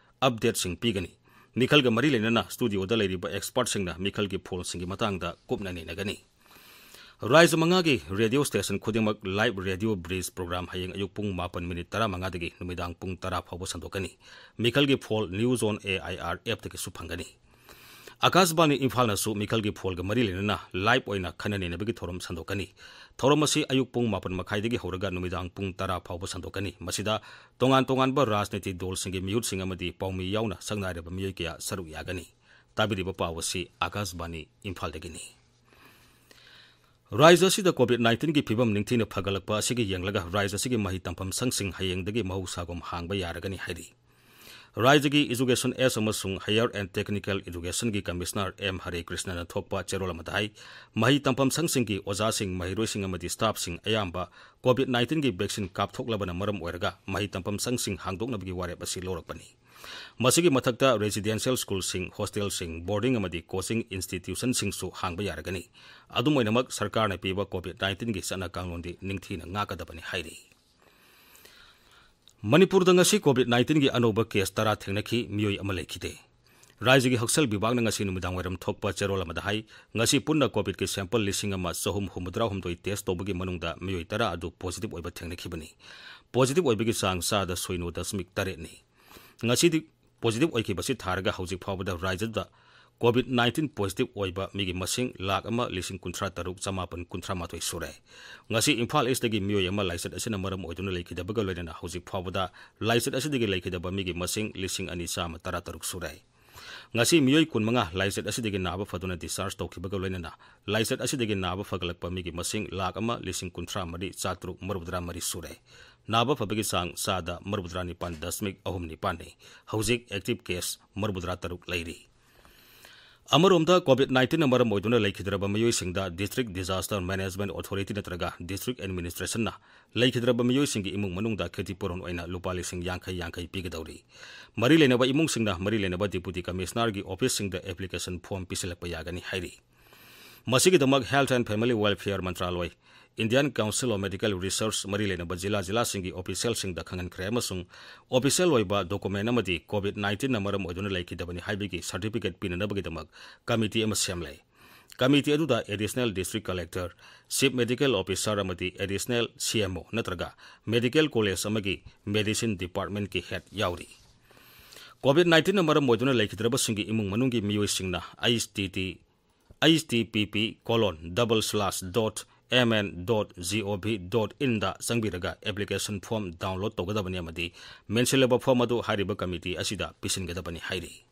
updateꯁꯤꯡ ꯄꯤꯒꯅꯤ꯫ ꯃꯤꯈꯜꯒ ꯃꯔꯤ ꯂꯩꯅꯅ studioꯗ ꯂꯩꯔꯤꯕ expertꯁꯤꯡꯅ ꯃꯤꯈꯜꯒꯤ ꯐꯣꯜꯁꯤꯡꯒꯤ ꯃꯇꯥꯡꯗ ꯀꯨꯞꯅ ꯅꯩꯅꯒꯅꯤ꯫ ꯔꯥꯖ꯭ꯌ ꯃꯉꯥꯒꯤ radio station ꯈꯨꯗꯤꯡꯃꯛ live radio bridge program ꯍꯌꯦꯡ ꯑꯌꯨꯛ ꯄꯨꯡ ꯃꯥꯄꯟ ꯃꯤꯅꯤꯠ ꯇꯔꯥꯃꯉꯥꯗꯒꯤ ꯅꯨꯃꯤꯗꯥꯡ ꯄꯨꯡ ꯇꯔꯥ ꯐꯥꯎꯕ ꯁꯟꯗꯣꯛꯀꯅꯤ꯫ ꯃꯤꯈꯜꯒꯤ ꯐꯣꯜ News on A I R appꯇꯒꯤꯁꯨ ꯐꯪꯒꯅꯤ꯫ ꯑꯥꯀꯥꯁꯕꯥꯅꯤ ꯏꯝꯐꯥꯜꯅꯁꯨ ꯃꯤꯈꯜꯒꯤ ꯐꯣꯜꯒ ꯃꯔꯤ ꯂꯩꯅꯅ live ꯑꯣꯏꯅ ꯈꯟꯅ ꯅꯩꯅꯕꯒꯤ ꯊꯧꯔꯝ ꯁꯟꯗꯣꯛꯀꯅꯤ꯫ ꯊꯧꯔꯝ ꯑꯁꯤ ꯑꯌꯨꯛ ꯄꯨꯡ ꯃꯥꯄꯟ ꯃꯈꯥꯏꯗꯒꯤ ꯍꯧꯔꯒ ꯅꯨꯃꯤꯗꯥꯡ ꯄꯨꯡ ꯇꯔꯥ ꯐꯥꯎꯕ ꯁꯟꯗꯣꯛꯀꯅꯤ꯫ ꯃꯁꯤꯗ ꯇꯣꯉꯥꯟ ꯇꯣꯉꯥꯟꯕ ꯔꯥꯖꯅꯤꯇꯤ ꯗꯜꯁꯤꯡꯒꯤ ꯃꯤꯍꯨꯠꯁꯤꯡ ꯑꯃꯗꯤ ꯄꯥꯎꯃꯤ ꯌꯥꯎꯅ ꯁꯛꯅꯥꯏꯔꯕ ꯃꯤꯑꯣꯏ ꯀꯌꯥ ꯁꯔꯨꯛ ꯌꯥꯒꯅꯤ꯫ ꯇꯥꯕꯤꯔꯤꯕ ꯄꯥꯎ ꯑꯁꯤ ꯑꯥꯀꯥꯁꯕꯥꯅꯤ ꯏꯝꯐꯥꯜꯗꯒꯤꯅꯤ꯫ ꯔꯥꯖ꯭ꯌ ꯑꯁꯤꯗ COVID nineteenꯒꯤ ꯐꯤꯚꯝ ꯅꯤꯡꯊꯤꯅ ꯐꯒꯠꯂꯛꯄ ꯑꯁꯤꯒꯤ ꯌꯦꯡꯂꯒ ꯔꯥꯖ꯭ꯌ ꯑꯁꯤꯒꯤ ꯃꯍꯩ ꯇꯝꯐꯝ ꯁꯪꯁꯤꯡ ꯍꯌꯦꯡꯗꯒꯤ ꯃꯍꯧꯁꯥꯒꯨꯝ ꯍꯥꯡꯕ ꯌꯥꯔꯒꯅꯤ ꯍꯥꯏꯔꯤ꯫ ꯔꯥꯖ꯭ꯌꯒꯤ Education S ꯑꯃꯁꯨꯡ Higher and Technical Educationꯒꯤ Commissioner M ꯍꯔꯦ ꯀ꯭ꯔꯤꯁꯅꯅ ꯊꯣꯛꯄ ꯆꯦꯔꯣꯜ ꯑꯃꯗ ꯍꯥꯏ, ꯃꯍꯩ ꯇꯝꯐꯝ ꯁꯪꯁꯤꯡꯒꯤ ꯑꯣꯖꯥꯁꯤꯡ, ꯃꯍꯩꯔꯣꯏꯁꯤꯡ ꯑꯃꯗꯤ staffꯁꯤꯡ ꯑꯌꯥꯝꯕ COVID nineteenꯒꯤ vaccine ꯀꯥꯞꯊꯣꯛꯂꯕꯅ ꯃꯔꯝ ꯑꯣꯏꯔꯒ ꯃꯍꯩ ꯇꯝꯐꯝ ꯁꯪꯁꯤꯡ ꯍꯥꯡꯗꯣꯛꯅꯕꯒꯤ ꯋꯥꯔꯦꯞ ꯑꯁꯤ ꯂꯧꯔꯛꯄꯅꯤ꯫ ꯃꯁꯤꯒꯤ ꯃꯊꯛꯇ residential schoolꯁꯤꯡ, hostelꯁꯤꯡ, boarding ꯑꯃꯗꯤ coaching institutionꯁꯤꯡꯁꯨ ꯍꯥꯡꯕ ꯌꯥꯔꯒꯅꯤ꯫ ꯑꯗꯨꯝ ꯑꯣꯏꯅꯃꯛ, ꯁꯔꯀꯥꯔꯅ ꯄꯤꯕ COVID nineteenꯒꯤ ꯆꯠꯅ ꯀꯥꯡꯂꯣꯟꯗꯤ ꯅꯤꯡꯊꯤꯅ ꯉꯥꯛꯀꯗꯕꯅꯤ ꯍꯥꯏꯔꯤ꯫ ꯃꯅꯤꯄꯨꯔꯗ ꯉꯁꯤ COVID nineteenꯒꯤ ꯑꯅꯧꯕ case ꯇꯔꯥ ꯊꯦꯡꯅꯈꯤ, ꯃꯤꯑꯣꯏ ꯑꯃ ꯂꯩꯈꯤꯗꯦ꯫ ꯔꯥꯖ꯭ꯌꯒꯤ ꯍꯛꯁꯦꯜ ꯕꯤꯚꯥꯒꯅ ꯉꯁꯤ ꯅꯨꯃꯤꯗꯥꯡꯋꯥꯏꯔꯝ ꯊꯣꯛꯄ ꯆꯦꯔꯣꯜ ꯑꯃꯗ ꯍꯥꯏ, ꯉꯁꯤ ꯄꯨꯟꯅ COVIDꯀꯤ sample ꯂꯤꯁꯤꯡ ꯑꯃ ꯆꯍꯨꯝ ꯍꯨꯝꯐꯨꯇꯔꯥ ꯍꯨꯝꯗꯣꯏ test ꯇꯧꯕꯒꯤ ꯃꯅꯨꯡꯗ ꯃꯤꯑꯣꯏ ꯇꯔꯥ ꯑꯗꯨ positive ꯑꯣꯏꯕ ꯊꯦꯡꯅꯈꯤꯕꯅꯤ꯫ Positive ꯑꯣꯏꯕꯒꯤ ꯆꯥꯡ ꯆꯥꯗ ꯁꯣꯏꯅꯣ ꯗꯁꯃꯤꯛ ꯇꯔꯦꯠꯅꯤ꯫ ꯉꯁꯤꯗꯤ positive ꯑꯣꯏꯈꯤꯕꯁꯤ ꯊꯥꯔꯒ ꯍꯧꯖꯤꯛ ꯐꯥꯎꯕꯗ ꯔꯥꯖ꯭ꯌꯗ COVID nineteen positive ꯑꯣꯏꯕ ꯃꯤꯒꯤ ꯃꯁꯤꯡ ꯂꯥꯈ ꯑꯃ ꯂꯤꯁꯤꯡ ꯀꯨꯟꯊ꯭ꯔꯥ ꯇꯔꯨꯛ ꯆꯃꯥꯄꯟ ꯀꯨꯟꯊ꯭ꯔꯥ ꯃꯥꯊꯣꯏ ꯁꯨꯔꯦ꯫ ꯉꯁꯤ ꯏꯝꯐꯥꯜ ꯏꯁꯇꯒꯤ ꯃꯤꯑꯣꯏ ꯑꯃ ꯂꯥꯏꯆꯠ ꯑꯁꯤꯅ ꯃꯔꯝ ꯑꯣꯏꯗꯨꯅ ꯂꯩꯈꯤꯗꯕꯒ ꯂꯣꯏꯅꯅ ꯍꯧꯖꯤꯛ ꯐꯥꯎꯕꯗ ꯂꯥꯏꯆꯠ ꯑꯁꯤꯗꯒꯤ ꯂꯩꯈꯤꯗꯕ ꯃꯤꯒꯤ ꯃꯁꯤꯡ ꯂꯤꯁꯤꯡ ꯑꯅꯤ ꯆꯥꯝꯃ ꯇꯔꯥ ꯇꯔꯨꯛ ꯁꯨꯔꯦ꯫ ꯉꯁꯤ ꯃꯤꯑꯣꯏ ꯀꯨꯟꯃꯉꯥ ꯂꯥꯏꯆꯠ ꯑꯁꯤꯗꯒꯤ ꯅꯥꯕ ꯐꯗꯨꯅ discharge ꯇꯧꯈꯤꯕꯒ ꯂꯣꯏꯅꯅ ꯂꯥꯏꯆꯠ ꯑꯁꯤꯗꯒꯤ ꯅꯥꯕ ꯐꯒꯠꯂꯛꯄ ꯃꯤꯒꯤ ꯃꯁꯤꯡ ꯂꯥꯈ ꯑꯃ ꯂꯤꯁꯤꯡ ꯀꯨꯟꯊ꯭ꯔꯥ ꯃꯔꯤ ꯆꯥꯇ꯭ꯔꯨꯛ ꯃꯔꯤꯐꯨꯇꯔꯥ ꯃꯔꯤ ꯁꯨꯔꯦ꯫ ꯅꯥꯕ ꯐꯕꯒꯤ ꯆꯥꯡ ꯆꯥꯗ ꯃꯔꯤꯐꯨꯇꯔꯥ ꯅꯤꯄꯥꯟ ꯗꯁꯃꯤꯛ ꯑꯍꯨꯝ ꯅꯤꯄꯥꯟꯅꯤ꯫ ꯍꯧꯖꯤꯛ active case ꯃꯔꯤꯐꯨꯇꯔꯥ ꯇꯔꯨꯛ ꯂꯩꯔꯤ꯫ ꯑꯃꯔꯣꯝꯗ COVID nineteenꯅ ꯃꯔꯝ ꯑꯣꯏꯗꯨꯅ ꯂꯩꯈꯤꯗ꯭ꯔꯕ ꯃꯤꯑꯣꯏꯁꯤꯡꯗ District Disaster Management Authority ꯅꯠꯇ꯭ꯔꯒ District Administrationꯅ ꯂꯩꯈꯤꯗ꯭ꯔꯕ ꯃꯤꯑꯣꯏꯁꯤꯡꯒꯤ ꯏꯃꯨꯡ ꯃꯅꯨꯡꯗ ꯈꯦꯇꯤꯄꯨꯔꯣꯟ ꯑꯣꯏꯅ ꯂꯨꯄꯥ ꯂꯤꯁꯤꯡ ꯌꯥꯡꯈꯩ ꯌꯥꯡꯈꯩ ꯄꯤꯒꯗꯧꯔꯤ꯫ ꯃꯔꯤ ꯂꯩꯅꯕ ꯏꯃꯨꯡꯁꯤꯡꯅ ꯃꯔꯤ ꯂꯩꯅꯕ Deputy Commissionerꯒꯤ officeꯁꯤꯡꯗ application form ꯄꯤꯁꯤꯜꯂꯛꯄ ꯌꯥꯒꯅꯤ ꯍꯥꯏꯔꯤ꯫ ꯃꯁꯤꯒꯤꯗꯃꯛ Health and Family Welfare ꯃꯟꯇ꯭ꯔꯥꯂꯣꯏ, Indian Council of Medical Research ꯃꯔꯤ ꯂꯩꯅꯕ ꯖꯤꯂꯥ ꯖꯤꯂꯥꯁꯤꯡꯒꯤ officialꯁꯤꯡꯗ ꯈꯪꯍꯟꯈ꯭ꯔꯦ ꯑꯃꯁꯨꯡ official ꯑꯣꯏꯕ document ꯑꯃꯗꯤ COVID nineteenꯅ ꯃꯔꯝ ꯑꯣꯏꯗꯨꯅ ꯂꯩꯈꯤꯗꯕꯅꯤ ꯍꯥꯏꯕꯒꯤ certificate ꯄꯤꯅꯅꯕꯒꯤꯗꯃꯛ committee ꯑꯃ ꯁꯦꯝꯂꯦ꯫ Committee ꯑꯗꯨꯗ Additional District Collector, Chief Medical Officer ꯑꯃꯗꯤ Additional CMO ꯅꯠꯇ꯭ꯔꯒ medical college ꯑꯃꯒꯤ medicine departmentꯀꯤ head ꯌꯥꯎꯔꯤ꯫ COVID nineteenꯅ ꯃꯔꯝ ꯑꯣꯏꯗꯨꯅ ꯂꯩꯈꯤꯗ꯭ꯔꯕꯁꯤꯡꯒꯤ ꯏꯃꯨꯡ ꯃꯅꯨꯡꯒꯤ ꯃꯤꯑꯣꯏꯁꯤꯡꯅ H T T, H T T P colon double slash dot M N dot gov dot inꯗ ꯆꯪꯕꯤꯔꯒ application form download ꯇꯧꯒꯗꯕꯅꯤ ꯑꯃꯗꯤ ꯃꯦꯟꯁꯤꯜꯂꯕ form ꯑꯗꯨ ꯍꯥꯏꯔꯤꯕ committee ꯑꯁꯤꯗ ꯄꯤꯁꯤꯟꯒꯗꯕꯅꯤ ꯍꯥꯏꯔꯤ꯫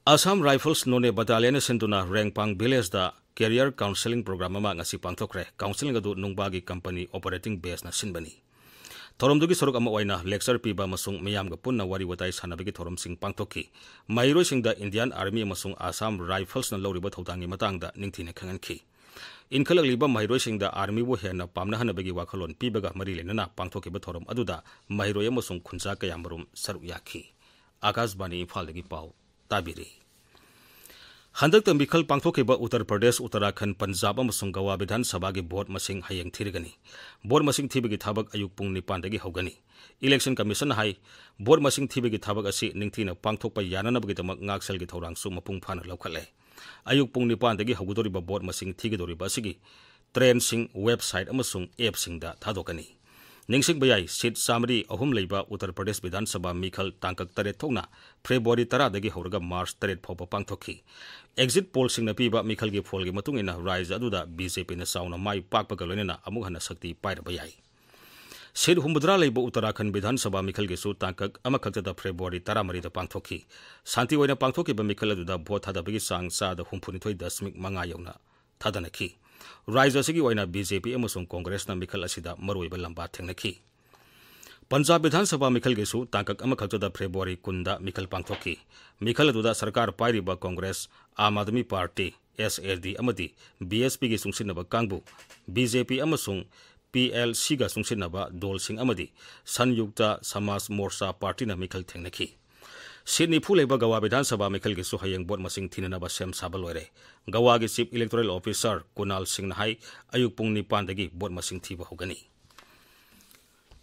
Assam Rifles Noney Battalionꯅ ꯁꯤꯟꯗꯨꯅ ꯔꯦꯡꯄꯥꯡ villageꯗ career counselling program ꯑꯃ ꯉꯁꯤ ꯄꯥꯡꯊꯣꯛꯈ꯭ꯔꯦ꯫ Counselling ꯑꯗꯨ ꯅꯨꯡꯕꯥꯒꯤ company operating baseꯅ ꯁꯤꯟꯕꯅꯤ꯫ ꯊꯧꯔꯝꯗꯨꯒꯤ ꯁꯔꯨꯛ ꯑꯃ ꯑꯣꯏꯅ lecture ꯄꯤꯕ ꯑꯃꯁꯨꯡ ꯃꯤꯌꯥꯝꯒ ꯄꯨꯟꯅ ꯋꯥꯔꯤ ꯋꯥꯇꯥꯏ ꯁꯥꯟꯅꯕꯒꯤ ꯊꯧꯔꯝꯁꯤꯡ ꯄꯥꯡꯊꯣꯛꯈꯤ꯫ ꯃꯍꯩꯔꯣꯏꯁꯤꯡꯗ Indian Army ꯑꯃꯁꯨꯡ Assam Riflesꯅ ꯂꯧꯔꯤꯕ ꯊꯧꯗꯥꯡꯒꯤ ꯃꯇꯥꯡꯗ ꯅꯤꯡꯊꯤꯅ ꯈꯪꯍꯟꯈꯤ꯫ ꯏꯟꯈꯠꯂꯛꯂꯤꯕ ꯃꯍꯩꯔꯣꯏꯁꯤꯡꯗ Armyꯕꯨ ꯍꯦꯟꯅ ꯄꯥꯝꯅꯍꯟꯅꯕꯒꯤ ꯋꯥꯈꯜꯂꯣꯟ ꯄꯤꯕꯒ ꯃꯔꯤ ꯂꯩꯅꯅ ꯄꯥꯡꯊꯣꯛꯈꯤꯕ ꯊꯧꯔꯝ ꯑꯗꯨꯗ ꯃꯍꯩꯔꯣꯏ ꯑꯃꯁꯨꯡ ꯈꯨꯟꯖꯥ ꯀꯌꯥꯃꯔꯨꯝ ꯁꯔꯨꯛ ꯌꯥꯈꯤ꯫ ꯑꯥꯀꯥꯁꯕꯥꯅꯤ ꯏꯝꯐꯥꯜꯗꯒꯤ ꯄꯥꯎ ꯇꯥꯕꯤꯔꯤ꯫ ꯍꯟꯗꯛꯇ ꯃꯤꯈꯜ ꯄꯥꯡꯊꯣꯛꯈꯤꯕ ꯎꯠꯇꯔ ꯄ꯭ꯔꯗꯦꯁ, ꯎꯠꯇꯔꯥꯈꯟꯗ, ꯄꯟꯖꯥꯕ ꯑꯃꯁꯨꯡ ꯒꯋꯥ ꯕꯤꯙꯥꯟ ꯁꯚꯥꯒꯤ ꯚꯣꯠ ꯃꯁꯤꯡ ꯍꯌꯦꯡ ꯊꯤꯔꯒꯅꯤ꯫ ꯚꯣꯠ ꯃꯁꯤꯡ ꯊꯤꯕꯒꯤ ꯊꯕꯛ ꯑꯌꯨꯛ ꯄꯨꯡ ꯅꯤꯄꯥꯟꯗꯒꯤ ꯍꯧꯒꯅꯤ꯫ ꯏꯂꯦꯛꯁꯟ ꯀꯃꯤꯁꯟꯅ ꯍꯥꯏ, ꯚꯣꯠ ꯃꯁꯤꯡ ꯊꯤꯕꯒꯤ ꯊꯕꯛ ꯑꯁꯤ ꯅꯤꯡꯊꯤꯅ ꯄꯥꯡꯊꯣꯛꯄ ꯌꯥꯅꯅꯕꯒꯤꯗꯃꯛ ꯉꯥꯛꯁꯦꯜꯒꯤ ꯊꯧꯔꯥꯡꯁꯨ ꯃꯄꯨꯡ ꯐꯥꯅ ꯂꯧꯈꯠꯂꯦ꯫ ꯑꯌꯨꯛ ꯄꯨꯡ ꯅꯤꯄꯥꯟꯗꯒꯤ ꯍꯧꯒꯗꯧꯔꯤꯕ ꯚꯣꯠ ꯃꯁꯤꯡ ꯊꯤꯒꯗꯧꯔꯤꯕ ꯑꯁꯤꯒꯤ ꯇ꯭ꯔꯦꯟꯁꯤꯡ ꯋꯦꯕꯁꯥꯏꯠ ꯑꯃꯁꯨꯡ ꯑꯦꯞꯁꯤꯡꯗ ꯊꯥꯗꯣꯛꯀꯅꯤ꯫ ꯅꯤꯡꯁꯤꯡꯕ ꯌꯥꯏ, ꯁꯤꯠ ꯆꯥꯃꯔꯤ ꯑꯍꯨꯝ ꯂꯩꯕ ꯎꯠꯇꯔ ꯄ꯭ꯔꯗꯦꯁ ꯕꯤꯙꯥꯟ ꯁꯚꯥ ꯃꯤꯈꯜ ꯇꯥꯡꯀꯛ ꯇꯔꯦꯠ ꯊꯣꯛꯅ ꯐꯦꯕ꯭ꯔꯨꯋꯥꯔꯤ ꯇꯔꯥꯗꯒꯤ ꯍꯧꯔꯒ ꯃꯥꯔꯆ ꯇꯔꯦꯠ ꯐꯥꯎꯕ ꯄꯥꯡꯊꯣꯛꯈꯤ꯫ ꯑꯦꯛꯖꯤꯠ ꯄꯣꯜꯁꯤꯡꯅ ꯄꯤꯕ ꯃꯤꯈꯜꯒꯤ ꯐꯣꯜꯒꯤ ꯃꯇꯨꯡ ꯏꯟꯅ ꯔꯥꯖ꯭ꯌ ꯑꯗꯨꯗ ꯕꯤ ꯖꯦ ꯄꯤꯅ ꯆꯥꯎꯅ ꯃꯥꯏ ꯄꯥꯛꯄꯒ ꯂꯣꯏꯅꯅ ꯑꯃꯨꯛ ꯍꯟꯅ ꯁꯛꯇꯤ ꯄꯥꯏꯔꯕ ꯌꯥꯏ꯫ ꯁꯤꯠ ꯍꯨꯝꯐꯨꯇꯔꯥ ꯂꯩꯕ ꯎꯠꯇꯔꯥꯈꯟꯗ ꯕꯤꯙꯥꯟ ꯁꯚꯥ ꯃꯤꯈꯜꯒꯤꯁꯨ ꯇꯥꯡꯀꯛ ꯑꯃꯈꯛꯇꯗ ꯐꯦꯕ꯭ꯔꯨꯋꯥꯔꯤ ꯇꯔꯥꯃꯔꯤꯗ ꯄꯥꯡꯊꯣꯛꯈꯤ꯫ ꯁꯥꯟꯇꯤ ꯑꯣꯏꯅ ꯄꯥꯡꯊꯣꯛꯈꯤꯕ ꯃꯤꯈꯜ ꯑꯗꯨꯗ ꯚꯣꯠ ꯊꯥꯗꯕꯒꯤ ꯆꯥꯡ ꯆꯥꯗ ꯍꯨꯝꯐꯨꯅꯤꯊꯣꯏ ꯗꯁꯃꯤꯛ ꯃꯉꯥ ꯌꯧꯅ ꯊꯥꯗꯅꯈꯤ꯫ ꯔꯥꯖ꯭ꯌ ꯑꯁꯤꯒꯤ ꯑꯣꯏꯅ ꯕꯤ ꯖꯦ ꯄꯤ ꯑꯃꯁꯨꯡ ꯀꯣꯡꯒ꯭ꯔꯦꯁꯅ ꯃꯤꯈꯜ ꯑꯁꯤꯗ ꯃꯔꯨꯑꯣꯏꯕ ꯂꯝꯕꯥ ꯊꯦꯡꯅꯈꯤ꯫ ꯄꯟꯖꯥꯕ ꯕꯤꯙꯥꯟ ꯁꯚꯥ ꯃꯤꯈꯜꯒꯤꯁꯨ ꯇꯥꯡꯀꯛ ꯑꯃꯈꯛꯇꯗ ꯐꯦꯕ꯭ꯔꯨꯋꯥꯔꯤ ꯀꯨꯟꯗ ꯃꯤꯈꯜ ꯄꯥꯡꯊꯣꯛꯈꯤ꯫ ꯃꯤꯈꯜ ꯑꯗꯨꯗ ꯁꯔꯀꯥꯔ ꯄꯥꯏꯔꯤꯕ ꯀꯣꯡꯒ꯭ꯔꯦꯁ, ꯑꯥꯝ ꯑꯥꯗꯃꯤ ꯄꯥꯔꯇꯤ, ꯑꯦꯁ ꯑꯦ ꯗꯤ, ꯑꯃꯗꯤ ꯕꯤ ꯑꯦꯁ ꯄꯤꯒꯤ ꯆꯨꯡꯁꯤꯟꯅꯕ ꯀꯥꯡꯕꯨ, ꯕꯤ ꯖꯦ ꯄꯤ ꯑꯃꯁꯨꯡ ꯄꯤ ꯑꯦꯜ ꯁꯤꯒ ꯆꯨꯡꯁꯤꯟꯅꯕ ꯗꯣꯜꯁꯤꯡ ꯑꯃꯗꯤ ꯁꯟꯌꯨꯛꯇ ꯁꯃꯥꯖ ꯃꯣꯔꯆꯥ ꯄꯥꯔꯇꯤꯅ ꯃꯤꯈꯜ ꯊꯦꯡꯅꯈꯤ꯫ ꯁꯤꯠ ꯅꯤꯐꯨ ꯂꯩꯕ ꯒꯋꯥ ꯕꯤꯙꯥꯟ ꯁꯚꯥ ꯃꯤꯈꯜꯒꯤꯁꯨ ꯍꯌꯦꯡ ꯚꯣꯠ ꯃꯁꯤꯡ ꯊꯤꯅꯅꯕ ꯁꯦꯝ ꯁꯥꯕ ꯂꯣꯏꯔꯦ꯫ ꯒꯋꯥꯒꯤ ꯆꯤꯐ ꯏꯂꯦꯛꯇꯣꯔꯦꯜ ꯑꯣꯐꯤꯁꯥꯔ ꯀꯨꯅꯥꯜ ꯁꯤꯡꯅ ꯍꯥꯏ, ꯑꯌꯨꯛ ꯄꯨꯡ ꯅꯤꯄꯥꯟꯗꯒꯤ ꯚꯣꯠ ꯃꯁꯤꯡ ꯊꯤꯕ ꯍꯧꯒꯅꯤ꯫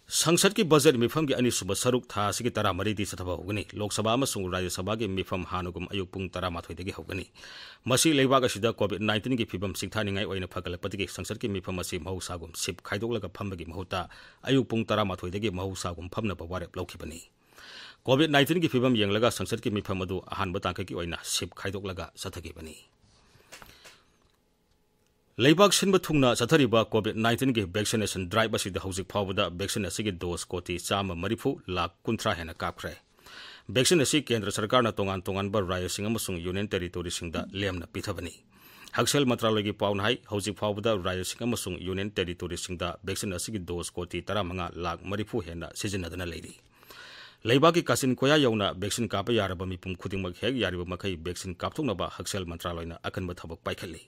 ꯁꯪꯁꯠꯀꯤ ꯕꯖꯦꯠ ꯃꯤꯐꯝꯒꯤ ꯑꯅꯤꯁꯨꯕ ꯁꯔꯨꯛ ꯊꯥ ꯑꯁꯤꯒꯤ ꯇꯔꯥꯃꯔꯤꯗꯤ ꯆꯠꯊꯕ ꯍꯧꯒꯅꯤ꯫ ꯂꯣꯛ ꯁꯚꯥ ꯑꯃꯁꯨꯡ ꯔꯥꯖ꯭ꯌ ꯁꯚꯥꯒꯤ ꯃꯤꯐꯝ ꯍꯥꯟꯅꯒꯨꯝ ꯑꯌꯨꯛ ꯄꯨꯡ ꯇꯔꯥꯃꯥꯊꯣꯏꯗꯒꯤ ꯍꯧꯒꯅꯤ꯫ ꯃꯁꯤ ꯂꯩꯕꯥꯛ ꯑꯁꯤꯗ ꯀꯣꯚꯤꯗ ꯅꯥꯏꯟꯇꯤꯟꯒꯤ ꯐꯤꯚꯝ ꯆꯤꯡꯊꯥꯅꯤꯡꯉꯥꯏ ꯑꯣꯏꯅ ꯐꯒꯠꯂꯛꯄꯗꯒꯤ ꯁꯪꯁꯠꯀꯤ ꯃꯤꯐꯝ ꯑꯁꯤ ꯃꯍꯧꯁꯥꯒꯨꯝ ꯁꯤꯞ ꯈꯥꯏꯗꯣꯛꯂꯒ ꯐꯝꯕꯒꯤ ꯃꯍꯨꯠꯇ ꯑꯌꯨꯛ ꯄꯨꯡ ꯇꯔꯥꯃꯥꯊꯣꯏꯗꯒꯤ ꯃꯍꯧꯁꯥꯒꯨꯝ ꯐꯝꯅꯕ ꯋꯥꯔꯦꯞ ꯂꯧꯈꯤꯕꯅꯤ꯫ ꯀꯣꯚꯤꯗ ꯅꯥꯏꯟꯇꯤꯟꯒꯤ ꯐꯤꯚꯝ ꯌꯦꯡꯂꯒ ꯁꯪꯁꯠꯀꯤ ꯃꯤꯐꯝ ꯑꯗꯨ ꯑꯍꯥꯟꯕ ꯇꯥꯡꯀꯛꯀꯤ ꯑꯣꯏꯅ ꯁꯤꯞ ꯈꯥꯏꯗꯣꯛꯂꯒ ꯆꯠꯊꯈꯤꯕꯅꯤ꯫ ꯂꯩꯕꯥꯛ ꯁꯤꯟꯕ ꯊꯨꯡꯅ ꯆꯠꯊꯔꯤꯕ ꯀꯣꯚꯤꯗ ꯅꯥꯏꯟꯇꯤꯟꯒꯤ ꯚꯦꯛꯁꯤꯅꯦꯁꯟ ꯗ꯭ꯔꯥꯏꯚ ꯑꯁꯤꯗ ꯍꯧꯖꯤꯛ ꯐꯥꯎꯕꯗ ꯚꯦꯛꯁꯤꯟ ꯑꯁꯤꯒꯤ ꯗꯣꯁ ꯀꯣꯇꯤ ꯆꯥꯝꯃ ꯃꯔꯤꯐꯨ ꯂꯥꯈ ꯀꯨꯟꯊ꯭ꯔꯥ ꯍꯦꯟꯅ ꯀꯥꯞꯈ꯭ꯔꯦ꯫ ꯚꯦꯛꯁꯤꯟ ꯑꯁꯤ ꯀꯦꯟꯗ꯭ꯔ ꯁꯔꯀꯥꯔꯅ ꯇꯣꯉꯥꯟ ꯇꯣꯉꯥꯟꯕ ꯔꯥꯖ꯭ꯌꯁꯤꯡ ꯑꯃꯁꯨꯡ ꯌꯨꯅꯤꯌꯟ ꯇꯦꯔꯤꯇꯣꯔꯤꯁꯤꯡꯗ ꯂꯦꯝꯅ ꯄꯤꯊꯕꯅꯤ꯫ ꯍꯛꯁꯦꯜ ꯃꯟꯇ꯭ꯔꯥꯂꯣꯏꯒꯤ ꯄꯥꯎꯅ ꯍꯥꯏ, ꯍꯧꯖꯤꯛ ꯐꯥꯎꯕꯗ ꯔꯥꯖ꯭ꯌꯁꯤꯡ ꯑꯃꯁꯨꯡ ꯌꯨꯅꯤꯌꯟ ꯇꯦꯔꯤꯇꯣꯔꯤꯁꯤꯡꯗ ꯚꯦꯛꯁꯤꯟ ꯑꯁꯤꯒꯤ ꯗꯣꯁ ꯀꯣꯇꯤ ꯇꯔꯥꯃꯉꯥ ꯂꯥꯈ ꯃꯔꯤꯐꯨ ꯍꯦꯟꯅ ꯁꯤꯖꯤꯟꯅꯗꯨꯅ ꯂꯩꯔꯤ꯫ ꯂꯩꯕꯥꯛꯀꯤ ꯀꯥꯆꯤꯟ ꯀꯣꯌꯥ ꯌꯧꯅ ꯚꯦꯛꯁꯤꯟ ꯀꯥꯞꯄ ꯌꯥꯔꯕ ꯃꯤꯄꯨꯝ ꯈꯨꯗꯤꯡꯃꯛ ꯍꯦꯛ ꯌꯥꯔꯤꯕ ꯃꯈꯩ ꯚꯦꯛꯁꯤꯟ ꯀꯥꯞꯊꯣꯛꯅꯕ ꯍꯛꯁꯦꯜ ꯃꯟꯇ꯭ꯔꯥꯂꯣꯏꯅ ꯑꯀꯟꯕ ꯊꯕꯛ ꯄꯥꯏꯈꯠꯂꯤ꯫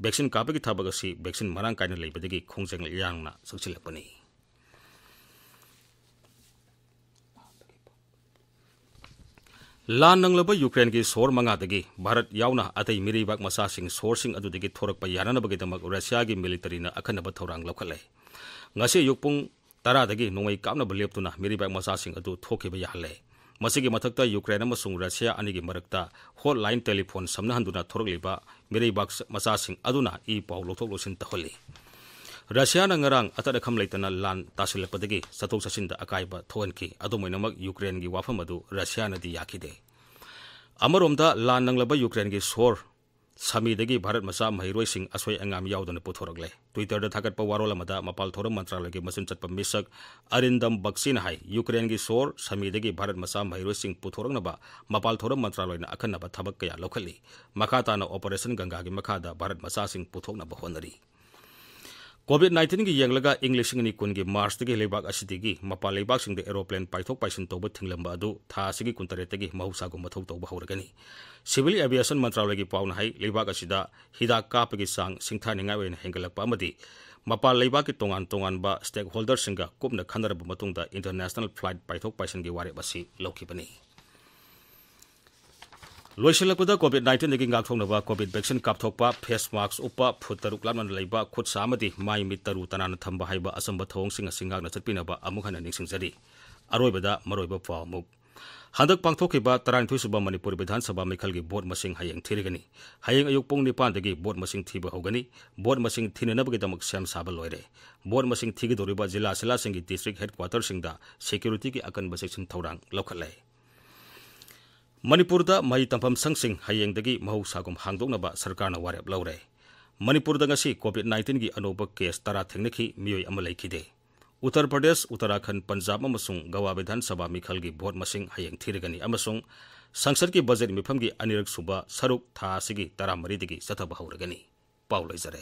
ꯚꯦꯛꯁꯤꯟ ꯀꯥꯞꯄꯒꯤ ꯊꯕꯛ ꯑꯁꯤ ꯚꯦꯛꯁꯤꯟ ꯃꯔꯥꯡ ꯀꯥꯏꯅ ꯂꯩꯕꯗꯒꯤ ꯈꯣꯡꯖꯦꯜ ꯌꯥꯡꯅ ꯆꯪꯁꯤꯜꯂꯛꯄꯅꯤ꯫ ꯂꯥꯟ ꯅꯪꯂꯕ ꯌꯨꯀ꯭ꯔꯦꯟꯒꯤ ꯁꯣꯔ ꯃꯉꯥꯗꯒꯤ ꯚꯥꯔꯠ ꯌꯥꯎꯅ ꯑꯇꯩ ꯃꯤꯔꯩꯕꯥꯛ ꯃꯆꯥꯁꯤꯡ ꯁꯣꯔꯁꯤꯡ ꯑꯗꯨꯗꯒꯤ ꯊꯣꯔꯛꯄ ꯌꯥꯅꯅꯕꯒꯤꯗꯃꯛ ꯔꯁꯤꯌꯥꯒꯤ ꯃꯤꯂꯤꯇꯔꯤꯅ ꯑꯈꯟꯅꯕ ꯊꯧꯔꯥꯡ ꯂꯧꯈꯠꯂꯦ꯫ ꯉꯁꯤ ꯑꯌꯨꯛ ꯄꯨꯡ ꯇꯔꯥꯗꯒꯤ ꯅꯣꯡꯃꯩ ꯀꯥꯞꯅꯕ ꯂꯦꯞꯇꯨꯅ ꯃꯤꯔꯩꯕꯥꯛ ꯃꯆꯥꯁꯤꯡ ꯑꯗꯨ ꯊꯣꯛꯈꯤꯕ ꯌꯥꯍꯜꯂꯦ꯫ ꯃꯁꯤꯒꯤ ꯃꯊꯛꯇ ꯌꯨꯀ꯭ꯔꯦꯟ ꯑꯃꯁꯨꯡ ꯔꯁꯤꯌꯥ ꯑꯅꯤꯒꯤ ꯃꯔꯛꯇ ꯍꯣꯠꯂꯥꯏꯟ ꯇꯦꯂꯤꯐꯣꯟ ꯁꯝꯅꯍꯟꯗꯨꯅ ꯊꯣꯔꯛꯂꯤꯕ ꯃꯤꯔꯩꯕꯥꯛ ꯃꯆꯥꯁꯤꯡ ꯑꯗꯨꯅ ꯏ ꯄꯥꯎ ꯂꯧꯊꯣꯛ ꯂꯧꯁꯤꯟ ꯇꯧꯍꯜꯂꯤ꯫ ꯔꯁꯤꯌꯥꯅ ꯉꯔꯥꯡ ꯑꯇꯠ ꯑꯈꯝ ꯂꯩꯇꯅ ꯂꯥꯟ ꯇꯥꯁꯤꯜꯂꯛꯄꯗꯒꯤ ꯆꯠꯊꯣꯛ ꯆꯠꯁꯤꯟꯗ ꯑꯀꯥꯏꯕ ꯊꯣꯛꯍꯟꯈꯤ꯫ ꯑꯗꯨꯝ ꯑꯣꯏꯅꯃꯛ, ꯌꯨꯀ꯭ꯔꯦꯟꯒꯤ ꯋꯥꯐꯝ ꯑꯗꯨ ꯔꯁꯤꯌꯥꯅꯗꯤ ꯌꯥꯈꯤꯗꯦ꯫ ꯑꯃꯔꯣꯝꯗ, ꯂꯥꯟ ꯅꯪꯂꯕ ꯌꯨꯀ꯭ꯔꯦꯟꯒꯤ ꯁꯣꯔ ꯁꯃꯤꯗꯒꯤ ꯚꯥꯔꯠ ꯃꯆꯥ ꯃꯍꯩꯔꯣꯏꯁꯤꯡ ꯑꯁꯣꯏ ꯑꯉꯥꯝ ꯌꯥꯎꯗꯅ ꯄꯨꯊꯣꯔꯛꯂꯦ꯫ Twitter-ꯗ ꯊꯥꯒꯠꯄ ꯋꯥꯔꯣꯜ ꯑꯃꯗ ꯃꯄꯥꯜ ꯊꯧꯔꯝ ꯃꯟꯇ꯭ꯔꯥꯂꯌꯒꯤ ꯃꯆꯤꯟ ꯆꯠꯄ ꯃꯤꯁꯛ ꯑꯔꯤꯟꯗꯝ ꯕꯛꯁꯤꯅ ꯍꯥꯏ, ꯌꯨꯀ꯭ꯔꯦꯟꯒꯤ ꯁꯣꯔ ꯁꯃꯤꯗꯒꯤ ꯚꯥꯔꯠ ꯃꯆꯥ ꯃꯍꯩꯔꯣꯏꯁꯤꯡ ꯄꯨꯊꯣꯔꯛꯅꯕ ꯃꯄꯥꯜ ꯊꯧꯔꯝ ꯃꯟꯇ꯭ꯔꯥꯂꯌꯅ ꯑꯈꯟꯅꯕ ꯊꯕꯛ ꯀꯌꯥ ꯂꯧꯈꯠꯂꯤ꯫ ꯃꯈꯥ ꯇꯥꯅ ꯑꯣꯄꯔꯦꯁꯟ ꯒꯪꯒꯥꯒꯤ ꯃꯈꯥꯗ ꯚꯥꯔꯠ ꯃꯆꯥꯁꯤꯡ ꯄꯨꯊꯣꯛꯅꯕ ꯍꯣꯠꯅꯔꯤ꯫ COVID nineteen-ꯒꯤ ꯌꯦꯡꯂꯒ ꯏꯪ ꯂꯤꯁꯤꯡ ꯑꯅꯤ ꯀꯨꯟꯒꯤ ꯃꯥꯔꯆꯇꯒꯤ ꯂꯩꯕꯥꯛ ꯑꯁꯤꯗꯒꯤ ꯃꯄꯥꯟ ꯂꯩꯕꯥꯛꯁꯤꯡꯗ ꯑꯦꯔꯣꯄ꯭ꯂꯦꯟ ꯄꯥꯏꯊꯣꯛ ꯄꯥꯏꯁꯤꯟ ꯇꯧꯕ ꯊꯤꯡꯂꯝꯕ ꯑꯗꯨ ꯊꯥ ꯑꯁꯤꯒꯤ ꯀꯨꯟꯇꯔꯦꯠꯇꯒꯤ ꯃꯍꯧꯁꯥꯒꯨꯝ ꯃꯊꯧ ꯇꯧꯕ ꯍꯧꯔꯒꯅꯤ꯫ ꯁꯤꯚꯤꯜ ꯑꯦꯚꯤꯌꯦꯁꯟ ꯃꯟꯇ꯭ꯔꯥꯂꯌꯒꯤ ꯄꯥꯎꯅ ꯍꯥꯏ, ꯂꯩꯕꯥꯛ ꯑꯁꯤꯗ ꯍꯤꯗꯥꯛ ꯀꯥꯞꯄꯒꯤ ꯆꯥꯡ ꯁꯤꯡꯊꯥꯅꯤꯡꯉꯥꯏ ꯑꯣꯏꯅ ꯍꯦꯟꯒꯠꯂꯛꯄ ꯑꯃꯗꯤ ꯃꯄꯥꯟ ꯂꯩꯕꯥꯛꯀꯤ ꯇꯣꯉꯥꯟ ꯇꯣꯉꯥꯟꯕ stakeholder-ꯁꯤꯡꯒ ꯀꯨꯞꯅ ꯈꯟꯅꯔꯕ ꯃꯇꯨꯡꯗ international flight ꯄꯥꯏꯊꯣꯛ ꯄꯥꯏꯁꯤꯟꯒꯤ ꯋꯥꯔꯦꯞ ꯑꯁꯤ ꯂꯧꯈꯤꯕꯅꯤ꯫ ꯂꯣꯏꯁꯤꯜꯂꯛꯄꯗ, COVID nineteen-ꯗꯒꯤ ꯉꯥꯛꯊꯣꯛꯅꯕ COVID vaccine ꯀꯥꯞꯊꯣꯛꯄ, face mask ꯎꯞꯄ, ꯐꯨꯠ ꯇꯔꯨꯛ ꯂꯥꯞꯅ ꯂꯩꯕ, ꯈꯨꯠ ꯁꯥ ꯑꯃꯗꯤ ꯃꯥꯏ ꯃꯤꯠ ꯇꯔꯨ ꯇꯅꯥꯟꯅ ꯊꯝꯕ ꯍꯥꯏꯕ ꯑꯆꯝꯕ ꯊꯧꯑꯣꯡꯁꯤꯡ ꯑꯁꯤ ꯉꯥꯛꯅ ꯆꯠꯄꯤꯅꯕ ꯑꯃꯨꯛ ꯍꯟꯅ ꯅꯤꯡꯁꯤꯡꯖꯔꯤ꯫ ꯑꯔꯣꯏꯕꯗ ꯃꯔꯨꯑꯣꯏꯕ ꯄꯥꯎ ꯑꯃꯨꯛ꯫ ꯍꯟꯗꯛ ꯄꯥꯡꯊꯣꯛꯈꯤꯕ ꯇꯔꯥꯅꯤꯊꯣꯏ ꯁꯨꯕ ꯃꯅꯤꯄꯨꯔ ꯕꯤꯙꯥꯟ ꯁꯚꯥ ꯃꯤꯈꯜꯒꯤ ꯚꯣꯠ ꯃꯁꯤꯡ ꯍꯌꯦꯡ ꯊꯤꯔꯒꯅꯤ꯫ ꯍꯌꯦꯡ ꯑꯌꯨꯛ ꯄꯨꯡ ꯅꯤꯄꯥꯟꯗꯒꯤ ꯚꯣꯠ ꯃꯁꯤꯡ ꯊꯤꯕ ꯍꯧꯒꯅꯤ꯫ ꯚꯣꯠ ꯃꯁꯤꯡ ꯊꯤꯅꯅꯕꯒꯤꯗꯃꯛ ꯁꯦꯝ ꯁꯥꯕ ꯂꯣꯏꯔꯦ꯫ ꯚꯣꯠ ꯃꯁꯤꯡ ꯊꯤꯒꯗꯧꯔꯤꯕ ꯖꯤꯂꯥ ꯖꯤꯂꯥꯁꯤꯡꯒꯤ district headquarter-ꯁꯤꯡꯗ security-ꯒꯤ ꯑꯀꯟꯕ ꯆꯦꯛꯁꯤꯟ ꯊꯧꯔꯥꯡ ꯂꯧꯈꯠꯂꯦ꯫ ꯃꯅꯤꯄꯨꯔꯗ ꯃꯍꯩ ꯇꯝꯐꯝ ꯁꯪꯁꯤꯡ ꯍꯌꯦꯡꯗꯒꯤ ꯃꯍꯧꯁꯥꯒꯨꯝ ꯍꯥꯡꯗꯣꯛꯅꯕ ꯁꯔꯀꯥꯔꯅ ꯋꯥꯔꯦꯞ ꯂꯧꯔꯦ꯫ ꯃꯅꯤꯄꯨꯔꯗ ꯉꯁꯤ COVID nineteen-ꯒꯤ ꯑꯅꯧꯕ case ꯇꯔꯥ ꯊꯦꯡꯅꯈꯤ, ꯃꯤꯑꯣꯏ ꯑꯃ ꯂꯩꯈꯤꯗꯦ꯫ ꯎꯠꯇꯔ ꯄ꯭ꯔꯗꯦꯁ, ꯎꯠꯇꯔꯥꯈꯟꯗ, ꯄꯟꯖꯥꯕ ꯑꯃꯁꯨꯡ ꯒꯋꯥ ꯕꯤꯙꯥꯟ ꯁꯚꯥ ꯃꯤꯈꯜꯒꯤ ꯚꯣꯠ ꯃꯁꯤꯡ ꯍꯌꯦꯡ ꯊꯤꯔꯒꯅꯤ ꯑꯃꯁꯨꯡ ꯁꯪꯁꯗꯀꯤ ꯕꯖꯦꯠ ꯃꯤꯐꯝꯒꯤ ꯑꯅꯤꯔꯛ ꯁꯨꯕ ꯁꯔꯨꯛ ꯊꯥ ꯑꯁꯤꯒꯤ ꯇꯔꯥꯃꯔꯤꯗꯒꯤ ꯆꯠꯊꯕ ꯍꯧꯔꯒꯅꯤ꯫ ꯄꯥꯎ ꯂꯣꯏꯖꯔꯦ꯫